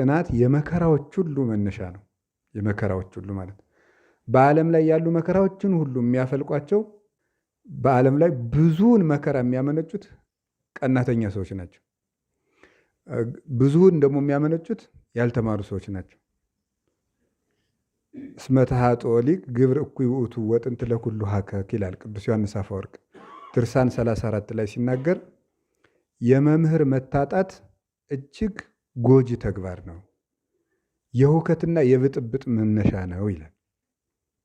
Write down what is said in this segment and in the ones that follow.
ቅናት የመከራዎች ሁሉ መነሻ ነው። የመከራዎች ሁሉ ማለት በዓለም ላይ ያሉ መከራዎችን ሁሉ የሚያፈልቋቸው፣ በዓለም ላይ ብዙውን መከራ የሚያመነጩት ቀናተኛ ሰዎች ናቸው። ብዙውን ደግሞ የሚያመነጩት ያልተማሩ ሰዎች ናቸው። እስመ ተሃጥኦ ሊቅ ግብር እኩይ ውእቱ ወጥንት ለኩሉ ሀከክ ይላል ቅዱስ ዮሐንስ አፈወርቅ ድርሳን 34 ላይ ሲናገር፣ የመምህር መታጣት እጅግ ጎጂ ተግባር ነው፣ የሁከትና የብጥብጥ መነሻ ነው ይላል።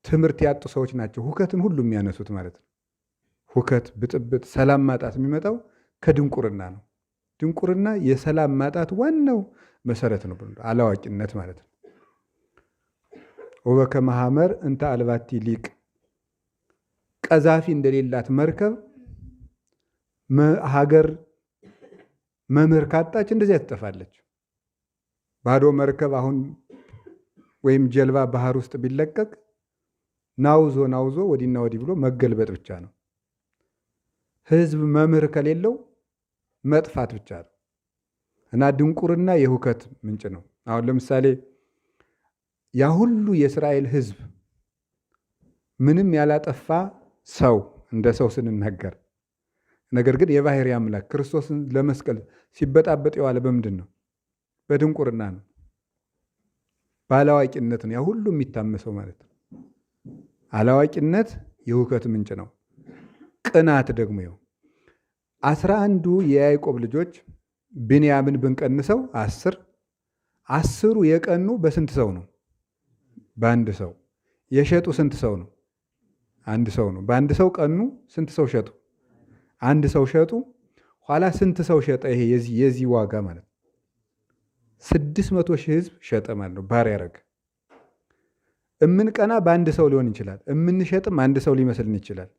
ትምህርት ያጡ ሰዎች ናቸው ሁከትን ሁሉ የሚያነሱት ማለት ነው። ሁከት፣ ብጥብጥ፣ ሰላም ማጣት የሚመጣው ከድንቁርና ነው። ድንቁርና የሰላም ማጣት ዋናው መሰረት ነው፣ አላዋቂነት ማለት ነው። ወበከመ ሐመር እንተ አልባቲ ሊቅ፣ ቀዛፊ እንደሌላት መርከብ ሀገር መምህር ካጣች እንደዚያ ትጠፋለች። ባዶ መርከብ አሁን ወይም ጀልባ ባህር ውስጥ ቢለቀቅ ናውዞ ናውዞ ወዲና ወዲህ ብሎ መገልበጥ ብቻ ነው። ህዝብ መምህር ከሌለው መጥፋት ብቻ ነው። እና ድንቁርና የሁከት ምንጭ ነው። አሁን ለምሳሌ ያ ሁሉ የእስራኤል ህዝብ፣ ምንም ያላጠፋ ሰው እንደ ሰው ስንናገር፣ ነገር ግን የባህሪ አምላክ ክርስቶስን ለመስቀል ሲበጣበጥ የዋለ በምንድን ነው? በድንቁርና ነው። ባላዋቂነት ነው ያ ሁሉ የሚታመሰው ማለት ነው። አላዋቂነት የሁከት ምንጭ ነው። ቅናት ደግሞ ይኸው 11ዱ የያዕቆብ ልጆች፣ ብንያምን ብንቀንሰው 10፣ 10ሩ የቀኑ በስንት ሰው ነው? በአንድ ሰው። የሸጡ ስንት ሰው ነው? አንድ ሰው ነው። በአንድ ሰው ቀኑ። ስንት ሰው ሸጡ? አንድ ሰው ሸጡ። ኋላ ስንት ሰው ሸጠ? ይሄ የዚህ ዋጋ ማለት ነው። 600,000 ህዝብ ሸጠ ማለት ነው። ባሪያ ያረገ። እምንቀና በአንድ ሰው ሊሆን ይችላል። እምንሸጥም አንድ ሰው ሊመስልን ይችላል።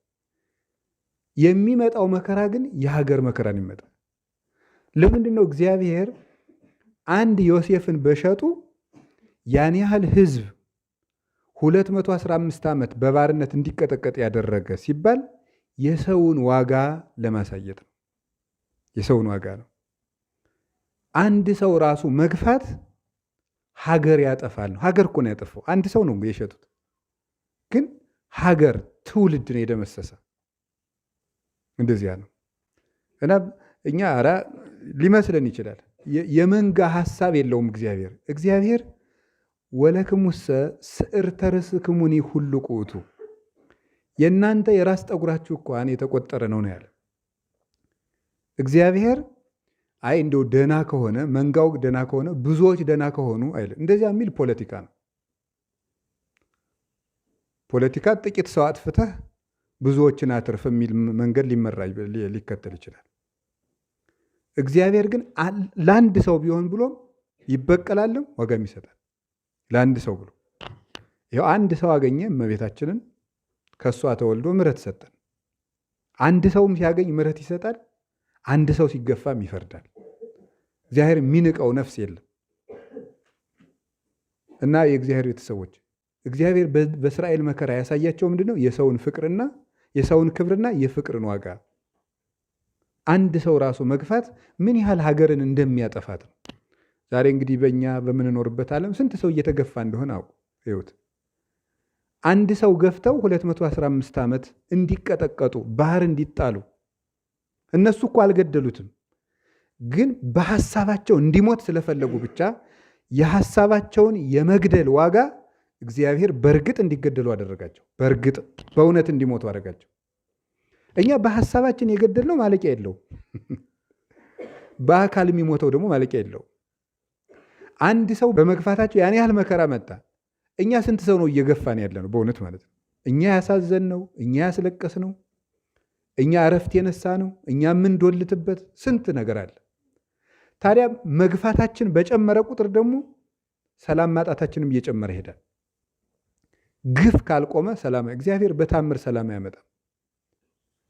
የሚመጣው መከራ ግን የሀገር መከራን ይመጣል። ለምንድን ነው እግዚአብሔር አንድ ዮሴፍን በሸጡ ያን ያህል ህዝብ 215 ዓመት በባርነት እንዲቀጠቀጥ ያደረገ ሲባል የሰውን ዋጋ ለማሳየት ነው። የሰውን ዋጋ ነው። አንድ ሰው ራሱ መግፋት ሀገር ያጠፋል ነው። ሀገር እኮ ነው ያጠፋው። አንድ ሰው ነው የሸጡት፣ ግን ሀገር ትውልድ ነው የደመሰሰ። እንደዚያ ነው። እና እኛ ኧረ ሊመስለን ይችላል። የመንጋ ሀሳብ የለውም እግዚአብሔር። እግዚአብሔር ወለክሙሰ ስዕርተ ርእስክሙኒ ሁሉቅ ውእቱ፣ የእናንተ የራስ ጠጉራችሁ እንኳን የተቆጠረ ነው ነው ያለ። እግዚአብሔር አይ እንደው ደህና ከሆነ፣ መንጋው ደህና ከሆነ፣ ብዙዎች ደህና ከሆኑ አይልም። እንደዚያ የሚል ፖለቲካ ነው። ፖለቲካ ጥቂት ሰው አጥፍተህ ብዙዎችን አትርፍ የሚል መንገድ ሊመራ ሊከተል ይችላል። እግዚአብሔር ግን ለአንድ ሰው ቢሆን ብሎም ይበቀላልም ዋጋም ይሰጣል። ለአንድ ሰው ብሎ ይኸው አንድ ሰው አገኘ፣ እመቤታችንን ከእሷ ተወልዶ ምሕረት ሰጠን። አንድ ሰውም ሲያገኝ ምሕረት ይሰጣል። አንድ ሰው ሲገፋም ይፈርዳል። እግዚአብሔር የሚንቀው ነፍስ የለም። እና የእግዚአብሔር ቤተሰቦች፣ እግዚአብሔር በእስራኤል መከራ ያሳያቸው ምንድን ነው? የሰውን ፍቅርና የሰውን ክብርና የፍቅርን ዋጋ፣ አንድ ሰው ራሱ መግፋት ምን ያህል ሀገርን እንደሚያጠፋት ነው። ዛሬ እንግዲህ በእኛ በምንኖርበት ዓለም ስንት ሰው እየተገፋ እንደሆነ አውቁ እዩት። አንድ ሰው ገፍተው 215 ዓመት እንዲቀጠቀጡ፣ ባህር እንዲጣሉ፣ እነሱ እኮ አልገደሉትም፣ ግን በሐሳባቸው እንዲሞት ስለፈለጉ ብቻ የሐሳባቸውን የመግደል ዋጋ እግዚአብሔር በእርግጥ እንዲገደሉ አደረጋቸው። በእርግጥ በእውነት እንዲሞቱ አደረጋቸው። እኛ በሐሳባችን የገደልነው ማለቂያ የለውም። በአካል የሚሞተው ደግሞ ማለቂያ የለውም። አንድ ሰው በመግፋታቸው ያን ያህል መከራ መጣ። እኛ ስንት ሰው ነው እየገፋን ያለ ነው? በእውነት ማለት ነው። እኛ ያሳዘን ነው፣ እኛ ያስለቀስ ነው፣ እኛ እረፍት የነሳ ነው፣ እኛ የምንዶልትበት ስንት ነገር አለ። ታዲያ መግፋታችን በጨመረ ቁጥር ደግሞ ሰላም ማጣታችንም እየጨመረ ይሄዳል። ግፍ ካልቆመ ሰላም፣ እግዚአብሔር በታምር ሰላም አያመጣም።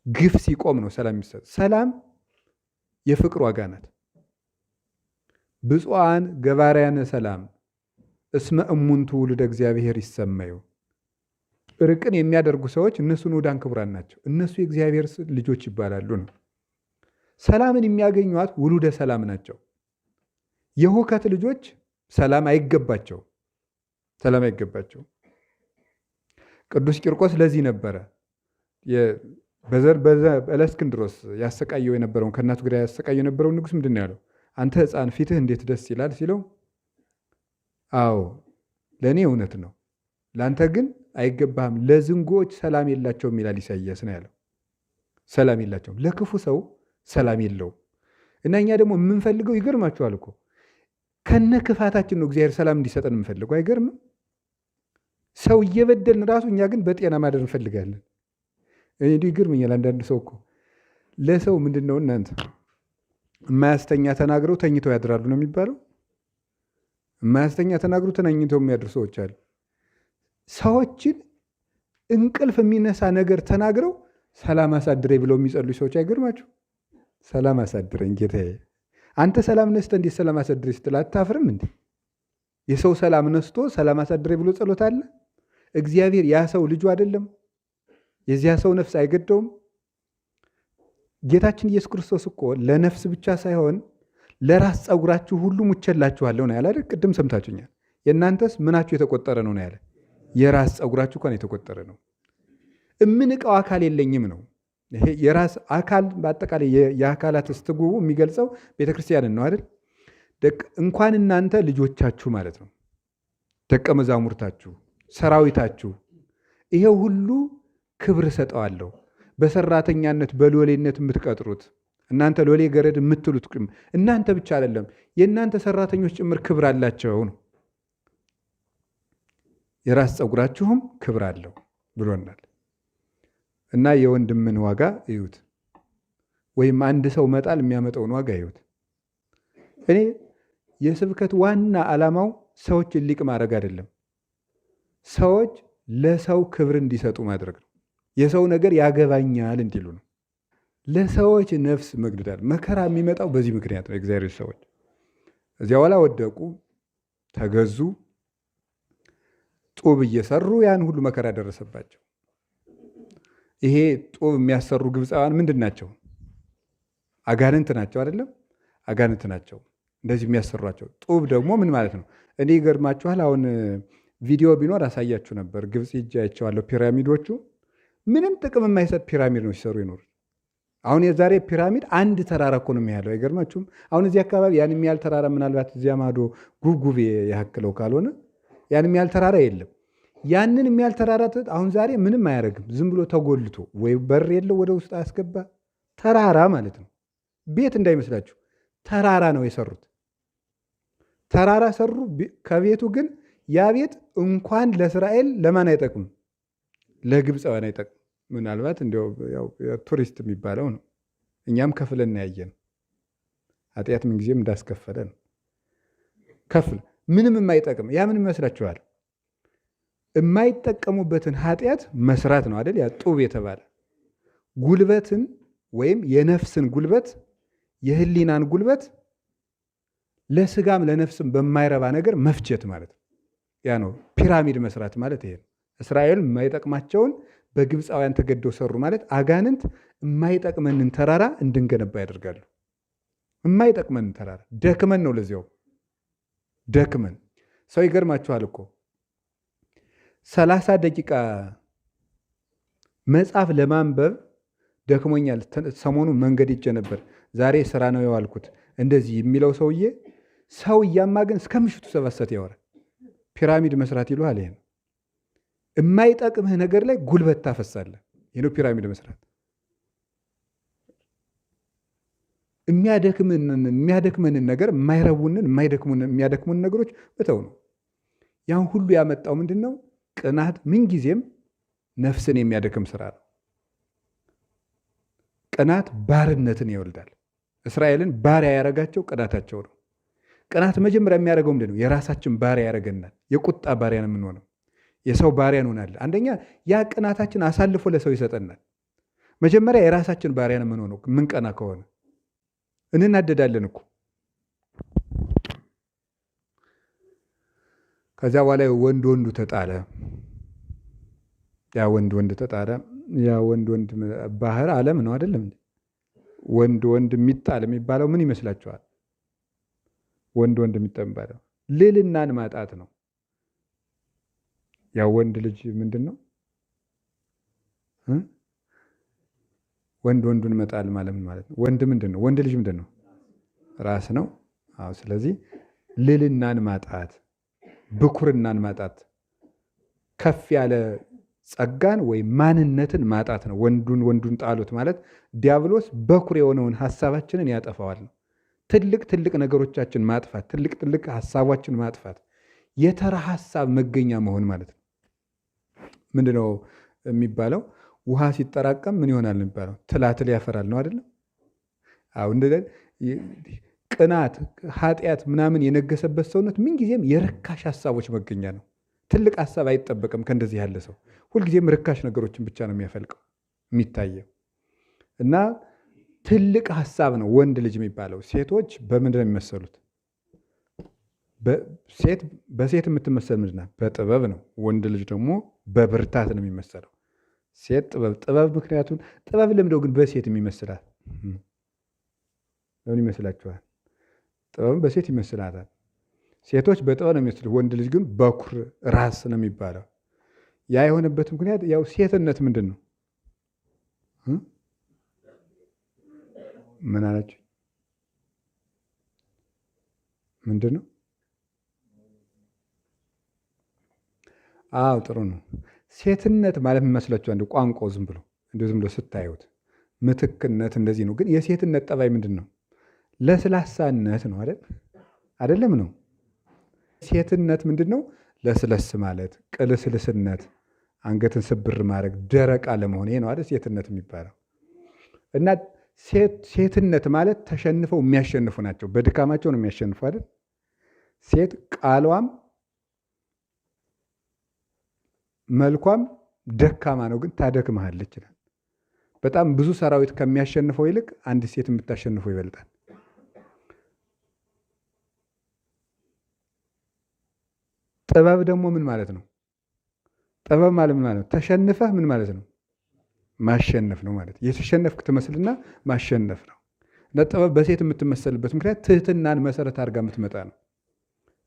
ግፍ ሲቆም ነው ሰላም የሚሰጥ። ሰላም የፍቅር ዋጋ ናት። ብፁዓን ገባርያነ ሰላም እስመ እሙንቱ ውሉደ እግዚአብሔር ይሰመዩ። እርቅን የሚያደርጉ ሰዎች እነሱ ንዑዳን ክቡራን ናቸው። እነሱ የእግዚአብሔር ልጆች ይባላሉ ነው። ሰላምን የሚያገኟት ውሉደ ሰላም ናቸው። የሁከት ልጆች ሰላም አይገባቸው፣ ሰላም አይገባቸው። ቅዱስ ቂርቆስ ለዚህ ነበረ በእለእስክንድሮስ ያሰቃየው የነበረውን ከእናቱ ጋር ያሰቃየው የነበረውን ንጉሥ ምንድን ነው ያለው? አንተ ሕፃን ፊትህ እንዴት ደስ ይላል ሲለው፣ አዎ ለእኔ እውነት ነው፣ ለአንተ ግን አይገባህም፣ ለዝንጎዎች ሰላም የላቸውም ይላል ኢሳይያስ ነው ያለው። ሰላም የላቸውም፣ ለክፉ ሰው ሰላም የለውም። እና እኛ ደግሞ የምንፈልገው ይገርማችኋል እኮ ከነ ክፋታችን ነው እግዚአብሔር ሰላም እንዲሰጠን የምንፈልገው። አይገርምም? ሰው እየበደልን ራሱ እኛ ግን በጤና ማደር እንፈልጋለን። እንዲህ ይገርመኛል። አንዳንድ ሰው እኮ ለሰው ምንድን ነው እናንተ የማያስተኛ ተናግረው ተኝተው ያድራሉ ነው የሚባለው። የማያስተኛ ተናግረው ተኝተው የሚያድሩ ሰዎች አሉ። ሰዎችን እንቅልፍ የሚነሳ ነገር ተናግረው ሰላም አሳድረኝ ብለው የሚጸልዩ ሰዎች አይገርማችሁ? ሰላም አሳድረኝ ጌታዬ፣ አንተ ሰላም ነስተህ እንዴት ሰላም አሳድረኝ ስትል አታፍርም እንዴ? የሰው ሰላም ነስቶ ሰላም አሳድረኝ ብሎ ጸሎት አለ? እግዚአብሔር ያ ሰው ልጁ አይደለም? የዚያ ሰው ነፍስ አይገደውም? ጌታችን ኢየሱስ ክርስቶስ እኮ ለነፍስ ብቻ ሳይሆን ለራስ ፀጉራችሁ ሁሉ ሙቼላችኋለሁ ነው ያለ አይደል? ቅድም ሰምታችሁኛል። የእናንተስ ምናችሁ የተቆጠረ ነው ነው ያለ። የራስ ፀጉራችሁ እንኳን የተቆጠረ ነው። እምንቀው አካል የለኝም ነው። ይሄ የራስ አካል በአጠቃላይ የአካላት እስትጉቡ የሚገልጸው ቤተክርስቲያንን ነው አይደል? እንኳን እናንተ ልጆቻችሁ ማለት ነው፣ ደቀ መዛሙርታችሁ፣ ሰራዊታችሁ፣ ይሄ ሁሉ ክብር እሰጠዋለሁ። በሰራተኛነት በሎሌነት የምትቀጥሩት እናንተ ሎሌ ገረድ የምትሉት እናንተ ብቻ አይደለም፣ የእናንተ ሰራተኞች ጭምር ክብር አላቸው ነው። የራስ ፀጉራችሁም ክብር አለው ብሎናል። እና የወንድምን ዋጋ እዩት፣ ወይም አንድ ሰው መጣል የሚያመጣውን ዋጋ እዩት። እኔ የስብከት ዋና ዓላማው ሰዎችን ሊቅ ማድረግ አይደለም፣ ሰዎች ለሰው ክብር እንዲሰጡ ማድረግ ነው። የሰው ነገር ያገባኛል እንዲሉ ነው። ለሰዎች ነፍስ መግደል መከራ የሚመጣው በዚህ ምክንያት ነው። የእግዚአብሔር ሰዎች እዚያ ኋላ ወደቁ፣ ተገዙ፣ ጡብ እየሰሩ ያን ሁሉ መከራ ደረሰባቸው። ይሄ ጡብ የሚያሰሩ ግብፃውያን ምንድን ናቸው? አጋንንት ናቸው አይደለም? አጋንንት ናቸው እንደዚህ የሚያሰሯቸው። ጡብ ደግሞ ምን ማለት ነው? እኔ ይገርማችኋል። አሁን ቪዲዮ ቢኖር አሳያችሁ ነበር። ግብፅ ሄጄ አይቼዋለሁ። ፒራሚዶቹ ምንም ጥቅም የማይሰጥ ፒራሚድ ነው ሲሰሩ ይኖሩ። አሁን የዛሬ ፒራሚድ አንድ ተራራ እኮ ነው የሚያለው። አይገርማችሁም? አሁን እዚህ አካባቢ ያን የሚያህል ተራራ ምናልባት እዚያ ማዶ ጉብጉብ ያክለው ካልሆነ ያን የሚያህል ተራራ የለም። ያንን የሚያህል ተራራ አሁን ዛሬ ምንም አያደርግም። ዝም ብሎ ተጎልቶ ወይ በር የለው ወደ ውስጥ አያስገባ ተራራ ማለት ነው። ቤት እንዳይመስላችሁ ተራራ ነው የሰሩት። ተራራ ሰሩ። ከቤቱ ግን ያ ቤት እንኳን ለእስራኤል ለማን አይጠቅምም? ለግብፃውያን አይጠቅምም። ምናልባት እንዲያው ቱሪስት የሚባለው ነው። እኛም ከፍለን ያየን ኃጢአት ምንጊዜም እንዳስከፈለ ነው። ከፍል ምንም የማይጠቅም ያ ምን ይመስላችኋል? የማይጠቀሙበትን ኃጢአት መስራት ነው አይደል? ያ ጡብ የተባለ ጉልበትን ወይም የነፍስን ጉልበት የህሊናን ጉልበት ለስጋም ለነፍስም በማይረባ ነገር መፍጀት ማለት ነው። ያ ነው ፒራሚድ መስራት ማለት ይሄ ነው። እስራኤል የማይጠቅማቸውን በግብፃውያን ተገደው ሰሩ ማለት አጋንንት የማይጠቅመንን ተራራ እንድንገነባ ያደርጋሉ። የማይጠቅመንን ተራራ ደክመን ነው፣ ለዚያው ደክመን። ሰው ይገርማችኋል እኮ 30 ደቂቃ መጽሐፍ ለማንበብ ደክሞኛል፣ ሰሞኑ መንገድ ሄጄ ነበር፣ ዛሬ ስራ ነው የዋልኩት፣ እንደዚህ የሚለው ሰውዬ ሰው እያማ ግን እስከ ምሽቱ 7 ሰዓት ያወራል። ፒራሚድ መስራት ይሉሃል። ይሄ ነው የማይጠቅምህ ነገር ላይ ጉልበት ታፈሳለህ። ይሄ ነው ፒራሚድ መስራት። የሚያደክመንን ነገር የማይረቡንን የሚያደክሙን ነገሮች መተው ነው። ያን ሁሉ ያመጣው ምንድን ነው? ቅናት ምንጊዜም ነፍስን የሚያደክም ስራ ነው። ቅናት ባርነትን ይወልዳል። እስራኤልን ባሪያ ያደረጋቸው ቅናታቸው ነው። ቅናት መጀመሪያ የሚያደርገው ምንድን ነው? የራሳችን ባሪያ ያደርገናል። የቁጣ ባሪያ ነው የምንሆነው። የሰው ባሪያ እንሆናለን። አንደኛ ያ ቅናታችን አሳልፎ ለሰው ይሰጠናል። መጀመሪያ የራሳችን ባሪያ ነው የምንሆነው። ምንቀና ከሆነ እንናደዳለን እኮ። ከዚያ በኋላ ወንድ ወንዱ ተጣለ። ያ ወንድ ወንድ ተጣለ። ያ ወንድ ወንድ ባህር ዓለም ነው አይደለም? ወንድ ወንድ የሚጣል የሚባለው ምን ይመስላችኋል? ወንድ ወንድ የሚጣል የሚባለው ልዕልናን ማጣት ነው። ያው ወንድ ልጅ ምንድን ነው? ወንድ ወንዱን መጣል ማለት ምን ማለት ነው? ወንድ ምንድን ነው? ወንድ ልጅ ምንድን ነው? ራስ ነው። አዎ። ስለዚህ ልዕልናን ማጣት፣ ብኩርናን ማጣት፣ ከፍ ያለ ጸጋን ወይም ማንነትን ማጣት ነው። ወንዱን ወንዱን ጣሉት ማለት ዲያብሎስ በኩር የሆነውን ሀሳባችንን ያጠፋዋል ነው። ትልቅ ትልቅ ነገሮቻችን ማጥፋት፣ ትልቅ ትልቅ ሀሳባችን ማጥፋት፣ የተራ ሀሳብ መገኛ መሆን ማለት ነው። ምንድነው የሚባለው? ውሃ ሲጠራቀም ምን ይሆናል የሚባለው? ትላትል ያፈራል ነው አይደለም? አዎ፣ እንደ ቅናት፣ ኃጢአት ምናምን የነገሰበት ሰውነት ምንጊዜም የርካሽ ሀሳቦች መገኛ ነው። ትልቅ ሀሳብ አይጠበቅም ከእንደዚህ ያለ ሰው። ሁልጊዜም ርካሽ ነገሮችን ብቻ ነው የሚያፈልቀው የሚታየው። እና ትልቅ ሀሳብ ነው ወንድ ልጅ የሚባለው። ሴቶች በምንድን ነው የሚመሰሉት? ሴት በሴት የምትመሰል ምንድን ናት? በጥበብ ነው። ወንድ ልጅ ደግሞ በብርታት ነው የሚመሰለው። ሴት ጥበብ ጥበብ ምክንያቱም ጥበብ ለምደው ግን በሴት የሚመስላት ለምን ይመስላችኋል? ጥበብም በሴት ይመስላታል። ሴቶች በጥበብ ነው የሚመስሉት፣ ወንድ ልጅ ግን በኩር ራስ ነው የሚባለው። ያ የሆነበት ምክንያት ያው ሴትነት ምንድን ነው? ምን አላችሁ? ምንድን ነው? አዎ ጥሩ ነው። ሴትነት ማለት የሚመስላችሁ አንድ ቋንቋው ዝም ብሎ እንደው ዝም ብሎ ስታዩት ምትክነት እንደዚህ ነው። ግን የሴትነት ጠባይ ምንድን ነው? ለስላሳነት ነው አይደል? አይደለም ነው። ሴትነት ምንድን ነው? ለስለስ ማለት፣ ቅልስልስነት፣ አንገትን ስብር ማድረግ፣ ደረቅ አለመሆን፣ ይሄ ነው አይደል ሴትነት የሚባለው። እና ሴትነት ማለት ተሸንፈው የሚያሸንፉ ናቸው። በድካማቸው ነው የሚያሸንፉ አይደል? ሴት ቃሏም መልኳም ደካማ ነው፣ ግን ታደክምሃለች ይላል። በጣም ብዙ ሰራዊት ከሚያሸንፈው ይልቅ አንድ ሴት የምታሸንፈው ይበልጣል። ጥበብ ደግሞ ምን ማለት ነው? ጥበብ ማለት ምን ማለት ነው? ተሸንፈህ ምን ማለት ነው? ማሸነፍ ነው ማለት። የተሸነፍክ ትመስልና ማሸነፍ ነው። እና ጥበብ በሴት የምትመሰልበት ምክንያት ትህትናን መሰረት አድርጋ የምትመጣ ነው።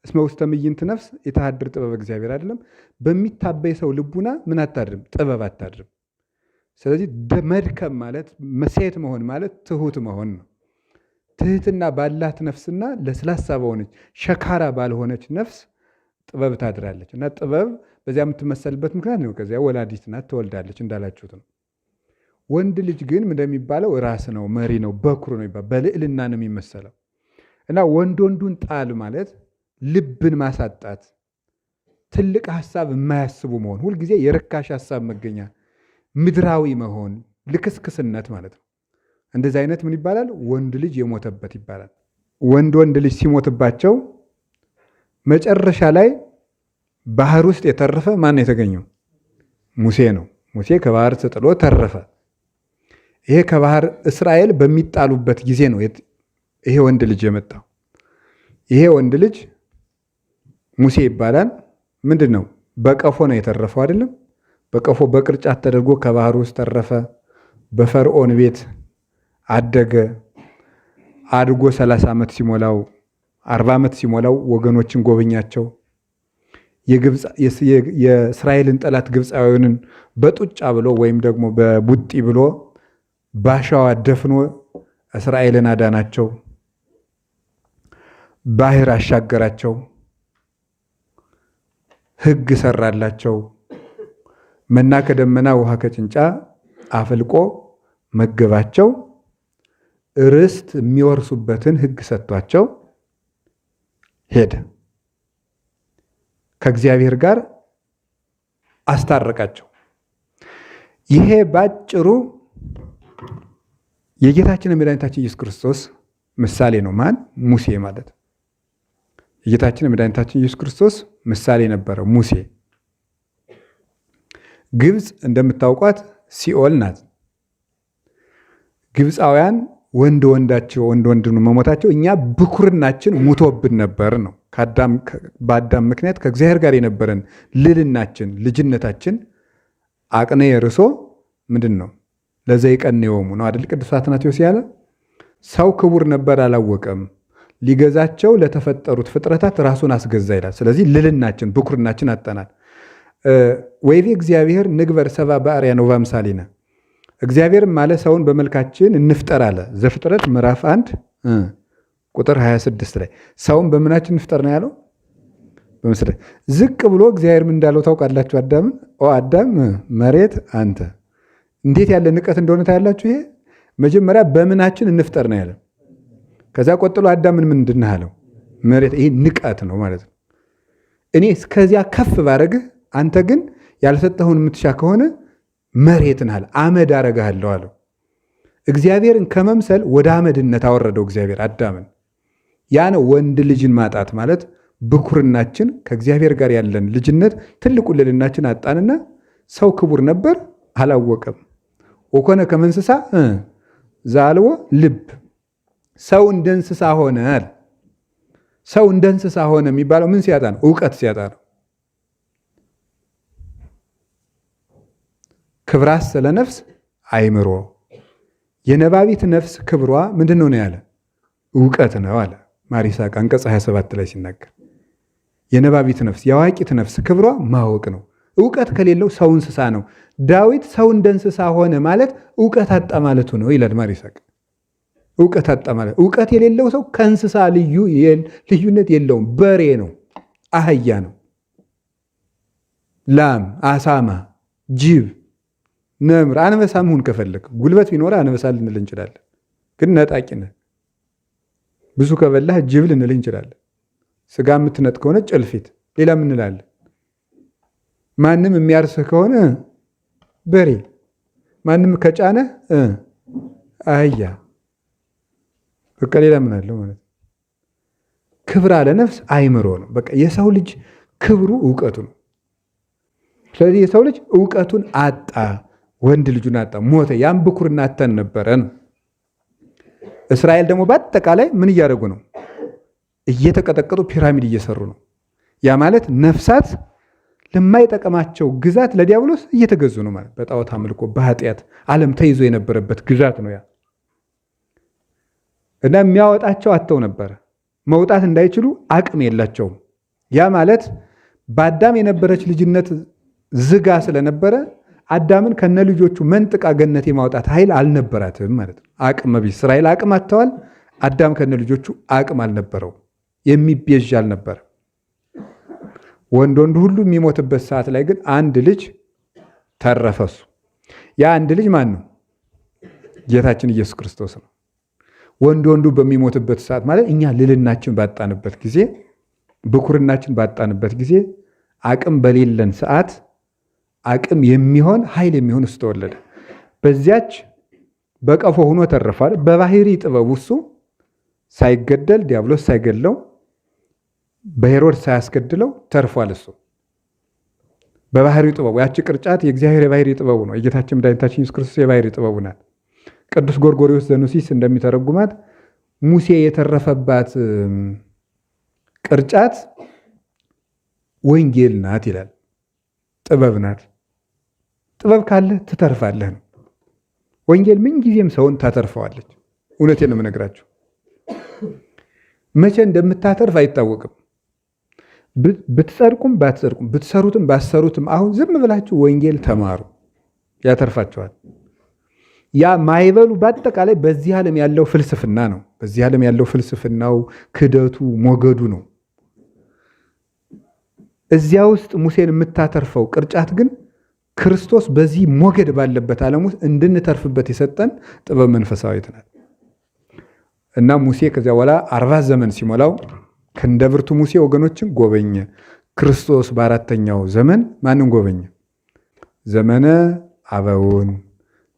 እስመ ውስተ ምይንት ነፍስ የተሃድር ጥበብ እግዚአብሔር አይደለም። በሚታበይ ሰው ልቡና ምን አታድርም? ጥበብ አታድርም። ስለዚህ መድከም ማለት ሴት መሆን ማለት ትሁት መሆን ነው። ትህትና ባላት ነፍስና ለስላሳ በሆነች ሸካራ ባልሆነች ነፍስ ጥበብ ታድራለች። እና ጥበብ በዚያ የምትመሰልበት ምክንያት ነው። ከዚያ ወላዲት ናት፣ ትወልዳለች እንዳላችሁት ነው። ወንድ ልጅ ግን እንደሚባለው ራስ ነው፣ መሪ ነው፣ በኩር ነው ይባላል። በልዕልና ነው የሚመሰለው። እና ወንድ ወንዱን ጣል ማለት ልብን ማሳጣት፣ ትልቅ ሀሳብ የማያስቡ መሆን፣ ሁልጊዜ የርካሽ ሀሳብ መገኛ፣ ምድራዊ መሆን፣ ልክስክስነት ማለት ነው። እንደዚህ አይነት ምን ይባላል? ወንድ ልጅ የሞተበት ይባላል። ወንድ ወንድ ልጅ ሲሞትባቸው መጨረሻ ላይ ባህር ውስጥ የተረፈ ማን ነው የተገኘው? ሙሴ ነው። ሙሴ ከባህር ተጥሎ ተረፈ። ይሄ ከባህር እስራኤል በሚጣሉበት ጊዜ ነው ይሄ ወንድ ልጅ የመጣው። ይሄ ወንድ ልጅ ሙሴ ይባላል። ምንድን ነው? በቀፎ ነው የተረፈው አይደለም? በቀፎ በቅርጫት ተደርጎ ከባህር ውስጥ ተረፈ። በፈርዖን ቤት አደገ። አድጎ 30 ዓመት ሲሞላው 40 ዓመት ሲሞላው ወገኖችን ጎበኛቸው። የእስራኤልን ጠላት ግብፃውያንን በጡጫ ብሎ ወይም ደግሞ በቡጢ ብሎ ባሻዋ ደፍኖ እስራኤልን አዳናቸው። ባህር አሻገራቸው። ሕግ ሰራላቸው። መና ከደመና ውሃ ከጭንጫ አፍልቆ መገባቸው። ርስት የሚወርሱበትን ሕግ ሰጥቷቸው ሄደ። ከእግዚአብሔር ጋር አስታረቃቸው። ይሄ ባጭሩ የጌታችን የመድኃኒታችን ኢየሱስ ክርስቶስ ምሳሌ ነው። ማን? ሙሴ ማለት የጌታችን የመድኃኒታችን ኢየሱስ ክርስቶስ ምሳሌ ነበረ ሙሴ። ግብፅ እንደምታውቋት ሲኦል ናት። ግብፃውያን ወንድ ወንዳቸው ወንድ ወንድ መሞታቸው እኛ ብኩርናችን ሙቶብን ነበር ነው። በአዳም ምክንያት ከእግዚአብሔር ጋር የነበረን ልልናችን ልጅነታችን አቅኔ ርሶ ምንድን ነው ለዘይቀንዮሙ ነው አይደል? ቅዱስ አትናቴዎስ ያለ ሰው ክቡር ነበር አላወቀም። ሊገዛቸው ለተፈጠሩት ፍጥረታት ራሱን አስገዛ ይላል። ስለዚህ ልልናችን ብኩርናችን አጠናል። ወይቤ እግዚአብሔር ንግበር ሰብአ በአርአያነ ወበአምሳሊነ፣ እግዚአብሔርም አለ ሰውን በመልካችን እንፍጠር አለ። ዘፍጥረት ምዕራፍ 1 ቁጥር 26 ላይ ሰውን በምናችን እንፍጠር ነው ያለው። በምስለ ዝቅ ብሎ እግዚአብሔር ምን እንዳለው ታውቃላችሁ? አዳምን ኦ አዳም መሬት አንተ። እንዴት ያለ ንቀት እንደሆነ ታያላችሁ። ይሄ መጀመሪያ በምናችን እንፍጠር ነው ያለ። ከዛ ቆጥሎ አዳምን ምንድን አለው? መሬት። ይሄ ንቀት ነው ማለት ነው። እኔ እስከዚያ ከፍ ባረግህ አንተ ግን ያልሰጠኸውን የምትሻ ከሆነ መሬት ነህ አለ። አመድ አረግሃለሁ አለው። እግዚአብሔርን ከመምሰል ወደ አመድነት አወረደው እግዚአብሔር አዳምን። ያ ነው ወንድ ልጅን ማጣት ማለት። ብኩርናችን ከእግዚአብሔር ጋር ያለን ልጅነት ትልቁ ልዕልናችን አጣንና ሰው ክቡር ነበር አላወቀም። ወኮነ ከመ እንስሳ ዘአልቦ ልብ፣ ሰው እንደ እንስሳ ሆነ አለ። ሰው እንደ እንስሳ ሆነ የሚባለው ምን ሲያጣ ነው? እውቀት ሲያጣ ነው። ክብራስ ለነፍስ አይምሮ፣ የነባቢት ነፍስ ክብሯ ምንድን ነው ያለ? እውቀት ነው አለ ማር ይስሐቅ አንቀጽ 27 ላይ ሲናገር የነባቢት ነፍስ የአዋቂት ነፍስ ክብሯ ማወቅ ነው። እውቀት ከሌለው ሰው እንስሳ ነው። ዳዊት ሰው እንደ እንስሳ ሆነ ማለት እውቀት አጣ ማለቱ ነው ይላል ማር ይስሐቅ። እውቀት አጣ ማለት እውቀት የሌለው ሰው ከእንስሳ ልዩነት የለውም። በሬ ነው፣ አህያ ነው፣ ላም፣ አሳማ፣ ጅብ፣ ነምር፣ አንበሳ መሆን ከፈለግ ጉልበት ቢኖር አንበሳ ልንል እንችላለን። ግን ነጣቂ ነህ። ብዙ ከበላህ ጅብ ልንል እንችላለን። ስጋ የምትነጥ ከሆነ ጭልፊት፣ ሌላ ምን እንላለን? ማንም የሚያርስህ ከሆነ በሬ፣ ማንም ከጫነህ አህያ። በቃ ሌላ ምን አለው ማለት ነው። ክብር አለ ነፍስ አይምሮ ነው። በቃ የሰው ልጅ ክብሩ እውቀቱ ነው። ስለዚህ የሰው ልጅ እውቀቱን አጣ፣ ወንድ ልጁን አጣ፣ ሞተ። ያም ብኩርና አተን ነበረ ነው። እስራኤል ደግሞ በአጠቃላይ ምን እያደረጉ ነው? እየተቀጠቀጡ ፒራሚድ እየሰሩ ነው። ያ ማለት ነፍሳት ለማይጠቅማቸው ግዛት ለዲያብሎስ እየተገዙ ነው ማለት በጣዖት አምልኮ በኃጢአት ዓለም ተይዞ የነበረበት ግዛት ነው ያ እና የሚያወጣቸው አጥተው ነበረ። መውጣት እንዳይችሉ አቅም የላቸውም። ያ ማለት በአዳም የነበረች ልጅነት ዝጋ ስለነበረ አዳምን ከነ ልጆቹ መንጥቃ ገነት የማውጣት ኃይል አልነበራትም ማለት ነው። አቅመ ቢስ እስራኤል አቅም አጥተዋል። አዳም ከነ ልጆቹ አቅም አልነበረው፣ የሚቤዥ አልነበረ። ወንድ ወንዱ ሁሉ የሚሞትበት ሰዓት ላይ ግን አንድ ልጅ ተረፈሱ። ያ አንድ ልጅ ማን ነው? ጌታችን ኢየሱስ ክርስቶስ ነው። ወንድ ወንዱ በሚሞትበት ሰዓት ማለት እኛ ልልናችን ባጣንበት ጊዜ፣ ብኩርናችን ባጣንበት ጊዜ፣ አቅም በሌለን ሰዓት አቅም የሚሆን ኃይል የሚሆን እሱ ተወለደ። በዚያች በቀፎ ሆኖ ተረፏል። በባህሪ ጥበቡ እሱ ሳይገደል ዲያብሎስ ሳይገድለው በሄሮድስ ሳያስገድለው ተርፏል። እሱ በባህሪ ጥበቡ ያቺ ቅርጫት የእግዚአብሔር የባህሪ ጥበቡ ነው። የጌታችን መድኃኒታችን ኢየሱስ ክርስቶስ የባህሪ ጥበቡ ናት። ቅዱስ ጎርጎርዮስ ዘኑሲስ እንደሚተረጉማት ሙሴ የተረፈባት ቅርጫት ወንጌል ናት ይላል። ጥበብ ናት። ጥበብ ካለ ትተርፋለህ ነው። ወንጌል ምንጊዜም ሰውን ታተርፈዋለች። እውነቴን ነው የምነግራችሁ። መቼ እንደምታተርፍ አይታወቅም። ብትጸድቁም ባትጸድቁም፣ ብትሰሩትም ባትሰሩትም፣ አሁን ዝም ብላችሁ ወንጌል ተማሩ፣ ያተርፋችኋል። ያ ማይበሉ በአጠቃላይ በዚህ ዓለም ያለው ፍልስፍና ነው። በዚህ ዓለም ያለው ፍልስፍናው፣ ክደቱ፣ ሞገዱ ነው። እዚያ ውስጥ ሙሴን የምታተርፈው ቅርጫት ግን ክርስቶስ በዚህ ሞገድ ባለበት ዓለም ውስጥ እንድንተርፍበት የሰጠን ጥበብ መንፈሳዊት ናት። እና ሙሴ ከዚያ በኋላ 40 ዘመን ሲሞላው ክንደ ብርቱ ሙሴ ወገኖችን ጎበኘ። ክርስቶስ በአራተኛው ዘመን ማንን ጎበኘ? ዘመነ አበውን፣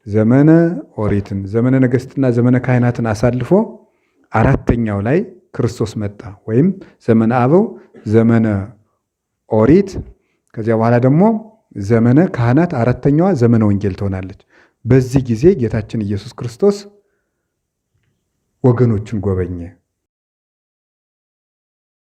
ዘመነ ኦሪትን፣ ዘመነ ነገስትና ዘመነ ካህናትን አሳልፎ አራተኛው ላይ ክርስቶስ መጣ። ወይም ዘመነ አበው፣ ዘመነ ኦሪት፣ ከዚያ በኋላ ደግሞ ዘመነ ካህናት፣ አራተኛዋ ዘመነ ወንጌል ትሆናለች። በዚህ ጊዜ ጌታችን ኢየሱስ ክርስቶስ ወገኖችን ጎበኘ።